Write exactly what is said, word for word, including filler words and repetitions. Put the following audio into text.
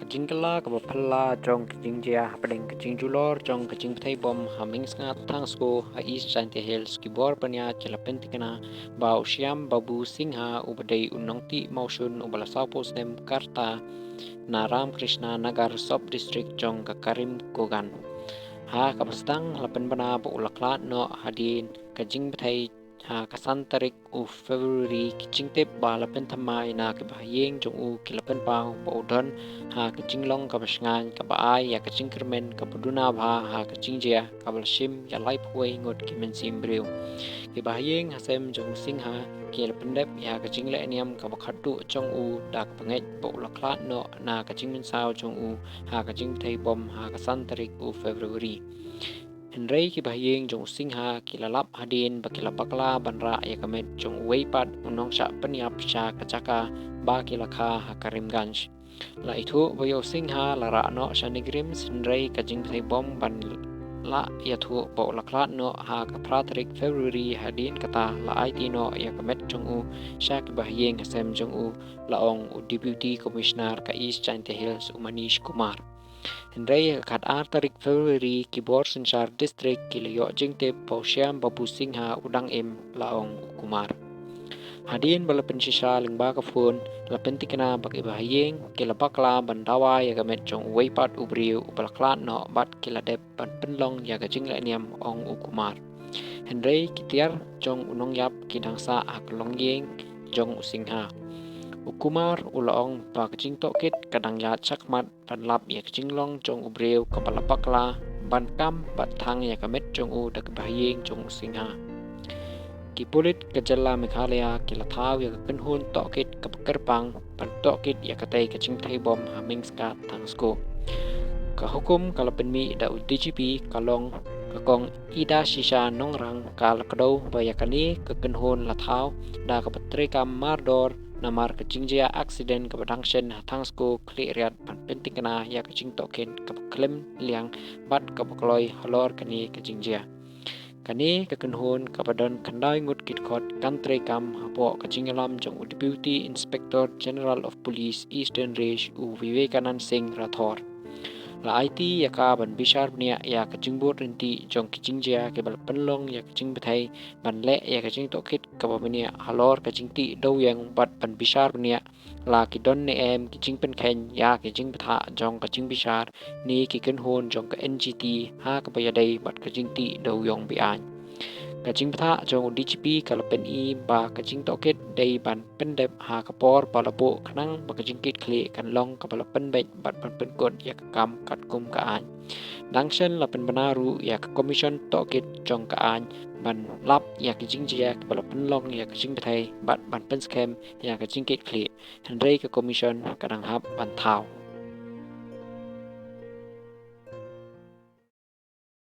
Jingkylla kaba phylla jong ka jingjia hapdeng ka jingjulor jong ka jingbthei bom ha Mingsngat Thangsku ha East Jaintia Hills, ki bor ban ïaid ki la pyntikna ba u Shyam Babu Singha uba dei u nongtih mawshun uba la sawphew snem ka rta na Ramakrishna Nagar Sub District jong ka Karimganj. Ha kaba sdang la pynbna ba u la khlad noh hadien ka jingbthei ha ka san tarik u February. Ki jingtip ba la pynthymmai na ki bahaïing jong u ki la pynpaw ba u don ha ka jinglong kaba shngaiñ kaba ai ïa ka jingkyrmen kaba duna bha ha ka jingjia kaba la shim ïa laiphew wei ngut ki mynsiem briew. Ki bahaïing hasem jong u Singha ki la pyndep ïa ka jingleh niam kaba khatduh jong u da kaba ngeit ba u la khlad noh na ka jingmynsaw jong u ha ka jingbthei bom ha ka san tarik u February. Hynrei ki bahaïing jong u Singha ki la lap hadien ba ki la bakla ban rah ïa ka met jong uwei pat u nongshah pynïap sha ka jaka ba ki la kha ha Karimganj. La ithuh ba ïa u Singha la rah noh sha NEIGRIHMS, hynrei ka jingbthei bom ban la ïathuh ba u la khlad noh ha ka phra tarik February, hadien kata la aiti noh ïa ka met jong u sha ki bahaïing hasem jong u, la ong u Deputy Commissioner ka East Jaintia Hills u Manish Kumar. Hynrei ha ka khatar tarik February ki bor synshar district ki la ïoh jingtip ba u Shyam Babu Singha u dang im, la ong u Kumar. Hadien ba la pynshisha lyngba ka phone, la pyntikna ba ki bahaïing ki la bakla ban dawa ïa ka met jong uwei pat u briew uba la khlad noh bad ki la dep ban pynlong ïa ka jingleh niam, ong u Kumar. Hynrei ki tiar jong u nongïap ki dang sah ha ka longïing jong u Singha. U Kumar u la ong ba ka jingtohkit ka dang ïaid shakhmat ban lap ïa ka jinglong jong u briew kaba la bakla ban kam bad thang ïa ka met jong u da ki bahaïing jong u Singha. Ki pulit ka jylla Meghalaya ki la thaw ïa ka kynhun tohkit kaba kyrpang ban tohkit ïa katei ka jingbthei bom ha Mingsngat Thangsku. Ka hukum ka la pynmih da u D G P ka long ka Kong Idashisha Nongrang, ka la kdew ba ïa kane ka kynhun la thaw da kaba treikam mardor namar ka jingjia accident kaba dang shen ha Thangsku Khliehriat ban pyntikna ïa ka jingtohkit kaba khlem liang bad kaba kloi halor kane ka jingjia. Kane ka kynhun kaba don khyndai ngut ki dkhot kan treikam hapoh ka jingïalam jong u Deputy Inspector General of Police Eastern Range u Vivekanand Singh Rathore. La aiti ïa ka ban bishar bniah ïa ka jingbud ryntih jong ki jingjia kiba la pynlong ïa ka jingbthei ban leh ïa ka jingtohkit kaba bniah halor ka jingtih dewïong bad ban bishar bniah la ki don ne em ki jingpynkheiñ ïa ki jingbthah jong ka jingbishar ne ki kynhun jong ka N G T ha kaba ïadei bad ka jingtih dewïong be-aiñ. Ka jingbthah jong u D G P ka la pyni ba ka jingtohkit dei ban pyndep ha ka por ba la buh khnang ba ka jingkitkhlieh kan long kaba la pynbeit bad ban pynkut ïa ka kam katkum ka aiñ. Dang shen la pynbna ruh ïa ka Commission Tohkit jong ka aiñ ban lap ïa ka jingjia kaba la pynlong ïa ka jingbthei bad ban pynskhem ïa ka jingkitkhlieh. Hynrei ka Commission ka dang hap ban thaw.